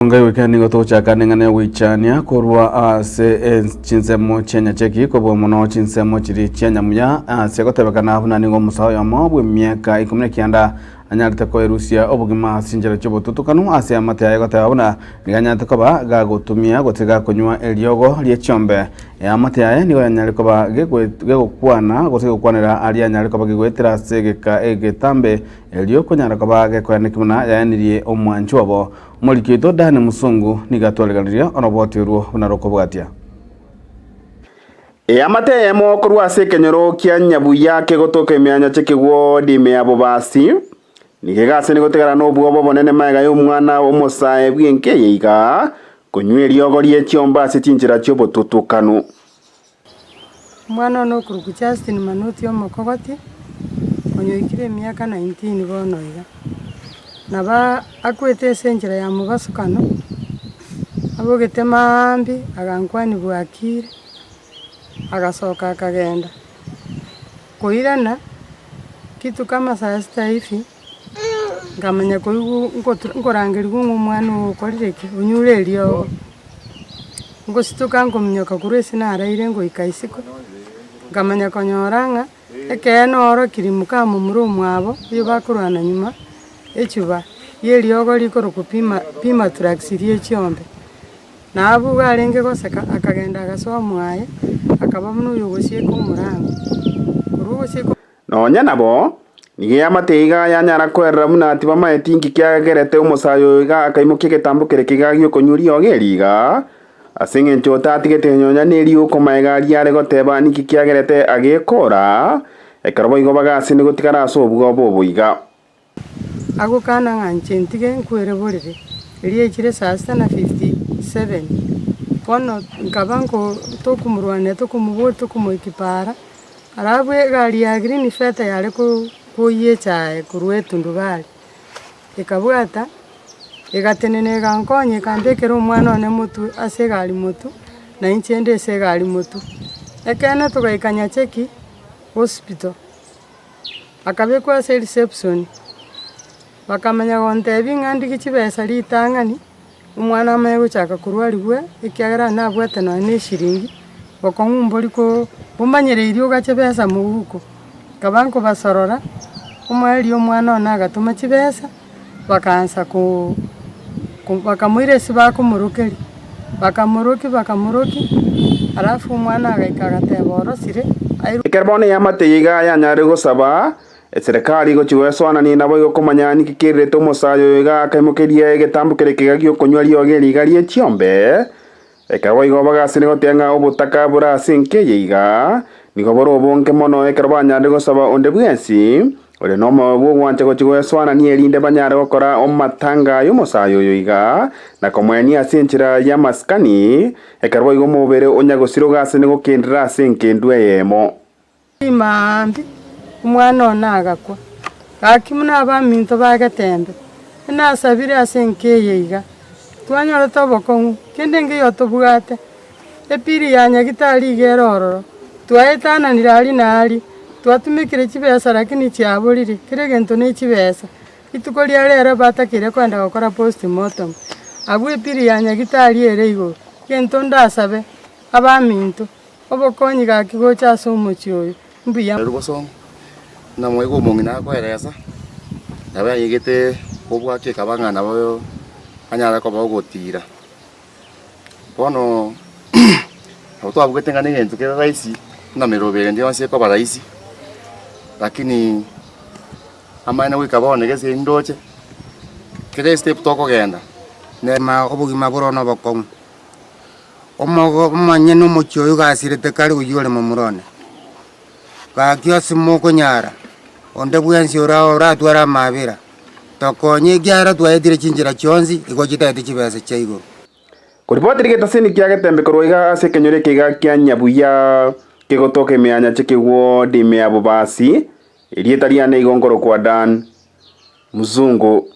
Enga y'ogoikera nigo togochaka neng'ana y'ogoichania korwa ase chinsemo chia Nyacheki kobua mono chinsemo chiria chia Nyamuya ase gotebekana buna nigo omosae oyomo bw'emiaka ikomi na kianda anyarete koerusia obogima ase chinchera chi'obotutukanu ase amate aye goteba buna nigo anyarete koba gagotumia gose gakonywa eriogo rie chiombe. Eamate yaye nigo yanyare koba gegokwana gose gegokwanera aria anyare koba gegoetera ase egeka egetambe erio konyara koba gekoeaneki buna yaenirie omwanchwa obo. Omoriki oito Dan Musungu nigo atwareganirie oroboti orwo buna rokobwatia. Eamate eyemo korwa ase ekenyoro kia Nyabuya kegotoka ime ya Nyachekigwodi ime ya Bobasi, nigo egaseni gotigara nobwoba obonene magega y'omwana omosae bw'enka eye iga, konywa eriogo rie chiombe ase chinchera chi'obotutukanu. Omwana one okorokwa Justin Manoti omokogoti, onye oikire emiaka 19 bono iga. Nabo akwete ase enchera ya mobasukano, abogete maambia agankwania bwakire, agasoka akagenda. Koirana, rituko amasaa sita hivi, nkamanya koigwa nkotu nkorangerigwa ng'a omwana oyo okorire ki? Onyure eriogo. Ngosituka nkominyoka korwa ase naraire ngoika isiko, nkamanya konyora ng'a ekeene oorokiri mokamomura omwabo, oywo bakorwana nyuma, echuba ya eriogo rikorokwa pima pimatrax rie chiombe. Na abwo iga arenge goseka, akagenda agasoa mwaye, akaba buna oyo ogosieka omorango. Korwa ogosieka. Nonya nabo, nigo eamate iga yanyara koerera buna tibamaeti inki kiagerete omosae oyo iga akaimokia egetambo kere kiga gi'okonywa riogo eri iga, ase engencho tatigete nonya neriuko magega aria are goteba ninki kiagerete agekora, ekero boigo bagasini gotigara ase obwoba obo iga. Agokana ng'a inche ntige nkwere borere, erio echire saa sita na 57. Bono nkaba nko tokomorwania tokomoboria tokomoikia paara, alafu egari ya green feta yare ko koiyia echae korwa etundubari, ekabwata, egatenena egankonya ekambekera omwana one motwe ase egari motwe, na inche inde ase egari motwe. Ekeene togaika Nyacheki hospital. Akabekwa ase reception, bakamanya gontebia ng'a ndigie chibesa ritang'ani, omwana amanye gochaka korwarigwa ekiagera nabwate nonye na eshiringi, bokong'u mbori ko bomanyereirie ogache besa moguko. Nkaba nkobasorora, omoerio omwana one agatoma chibesa, bakaansa ko bakamoira ase bakomorokeria, bakamorokia bakamorokia, alafu omwana agaika agateba orosire airwe. Ekero bono eamate eye iga yanyarire gosaba, eserekari egochia goesoanania naboigo komanya ninki kererete omosae oyo iga akaimokeria egetambo keria kiga gi'okonywa riogi eri iga rie chiombe, Ekero boigo bagasire goteba ng'a obotaka bore ase enka eye iga nigo bore obonge mono ekero banyarire gosaba onde bwensi ore nomoyo bw'ogwancha gochia goesoanania erinde banyare gokora amatanga y'omosae oyo iga na komoenia ase enchera y'amasikani, ekero boigo omobere onya gosira ogasene gokenderera ase engendu eyemo. Maambia, omwana one agakwa. Gaki buna abaminto ba Getembe, nasabire ase enka eye iga, twanyorete obokong'u, kende nkeiyo tobwate. Epiri ya Nyagitari iga ere ororo, twaetananire aria na aria, twatumekire chibesa lakini chiaborire, kera egento ne chibesa. Rituko ria rero batakeire kogenda gokora postmortem, abwo epiri ya Nyagitari ere igoro, egento ndasabe, abaminto. Obokonyi gaki gocha ase omochie oyo, mbuya. Rirorio bosongo, namoigwa omong'ina akoeresa, nabo yanyegete kobwati ekaba ng'a nabo anyare koba ogotiira. Bono nabo twabugete ng'a na egento kere rahisi, buna emeroberio ende yonsi ekoba rahisi, lakini amaene goika bono gese ndoche, kera estep tokogenda ne. Obogima bore nobokong'u. Omonyene omochie oyo gasirete kare oyio ore momura one. Gaki ase mokonyara, onde bwensi oratware amaabera, tokonye ekiagera twaetire chinchera chionsi igo chitaete chibesa chia igoro. Koripoti rigetasini kia Getembe korwa iga ase ekenyoro eke iga kia Nyabuya, kegotoka ime ya Nyacheke Ward ime ya Bobasi, erieta riane igo nkorokwa Dan Mzungu.